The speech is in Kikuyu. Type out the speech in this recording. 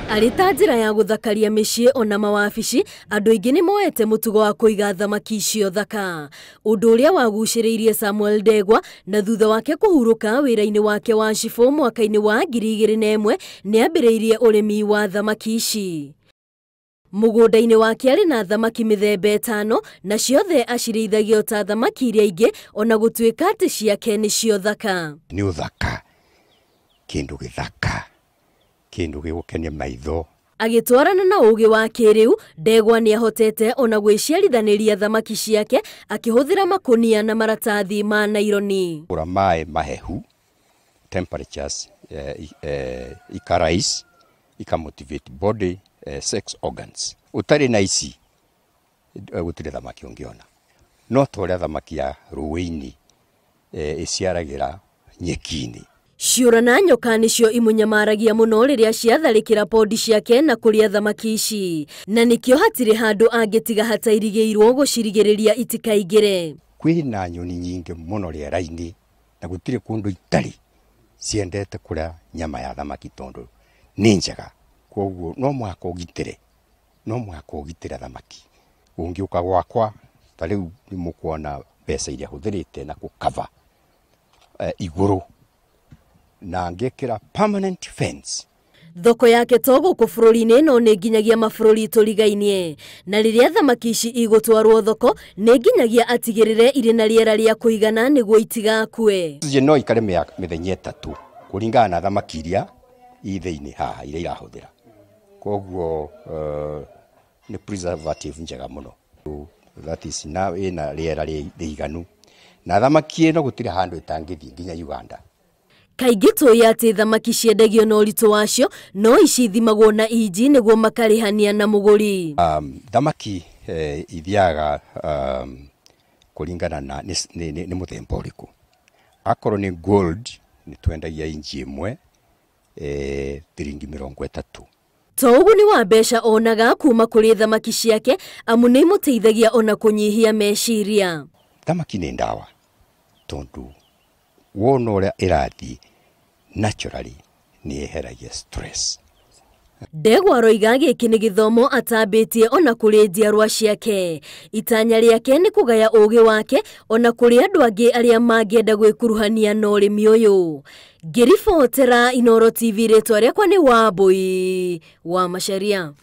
Arĩ ta njĩra ya gũthakaria mĩciĩ ona mawabici, andũ aingĩ nĩ moete mũtugo wa kũiga thamaki icio thaka. Ũndũ ũrĩa wagucĩrĩirie Samuel Ndegwa na thutha wake kũhurũka wĩra-inĩ wake wa cibũ mwaka-inĩ wa 2001 nĩ ambĩrĩirie ũrĩmi wa thamaki ici. Mũgũnda-inĩ wake arĩ na thamaki mĩthemba 5 na ciothe acirĩithagia ta thamaki iria ingĩ ona gũtuĩka atĩ ciake nĩcio thaka. Nĩ ũthaka, kĩndũ gĩthaka, kĩndũ gĩgũkenia maitho. Agĩtwarana na ũũgĩ wa kĩrĩu, Ndegwa nĩahotete ona gwĩciarithanĩria thamaki ciake akĩhũthĩra makũnia na maratathi ma naironi. Kũra maĩ mahehu, temperatures ikarise, ikamotivate body, sex organs. Ũtarĩ na ici gũtirĩ thamaki ũngĩona. No ta ũrĩa thamaki ya rũĩ-inĩ ĩciaragĩra nyeki-inĩ. Ciũra na nyoka nĩcio imũnyamaragia mũno rĩrĩa ciatharĩkĩra podi ciake na kũrĩa thamaki ici, na nĩkĩo hatirĩ handũ angĩtiga hatairigĩirwo gũcirigĩrĩria itikaingĩre. Kwĩna nyoni nyingĩ mũno rĩera-inĩ na gũtirĩ kũndũ itarĩ ciendete kũrĩa nyama ya thamaki tondũ nĩ njega. Koguo no mũhaka ũgitĩre, no mũhaka ũgitĩre thamaki. Ũngĩũka gwakwa ta rĩu nĩ mũkuona mbeca iria hũthĩrĩte na gũkava igũrũ na ngĩkĩra permanent fence. Thoko yake to gũkũ bũrũri-inĩ no nĩ nginyagia mabũrũri tũrigainie, na rĩrĩa thamaki ici igũtwarwo thoko nĩ nginyagia atigĩrĩre irĩ na rĩera rĩa kũigana nĩguo itigakue. No ikare mĩthenya 3 kũringana na thamaki iria i thĩinĩ haha iria irahũthĩra. Koguo nĩ preservative njega mũno. That is na ĩna rĩera rĩiganu na thamaki ĩno gũtirĩ handũ ĩtangĩthiĩ nginya Uganda. Kaingĩ tũĩ atĩ thamaki ciendagio na ũritũ wacio, no ici ithimagwo na inji nĩguo makarĩhania na mũgũri. Thamaki ithiaga kũringana na nĩ mũthemba ũrĩkũ. Akorwo nĩ gold nĩ twendagia inji ĩmwe thiringi 30. To ũguni wa mbeca onaga kuma kũrĩ thamaki ciake, amu nĩ imũteithagia ona kũnyihia meciria. Thamaki nĩ ndawa tondũ wona ũrĩa ĩrathiĩ naturally nĩ yeheragia stress. Ndegwa aroiga gĩkĩ nĩ gĩthomo atambĩtie ona kũrĩ njiarwa ciake. Itanya rĩake nĩ kũgaya ũũgĩ wake ona kũrĩ andũ angĩ arĩa mangĩenda gwĩkuruhania na ũrĩmi ũyũ. Ngĩribotera Inooro TV, rĩtwa rĩakwa nĩ Wambui wa Macharia.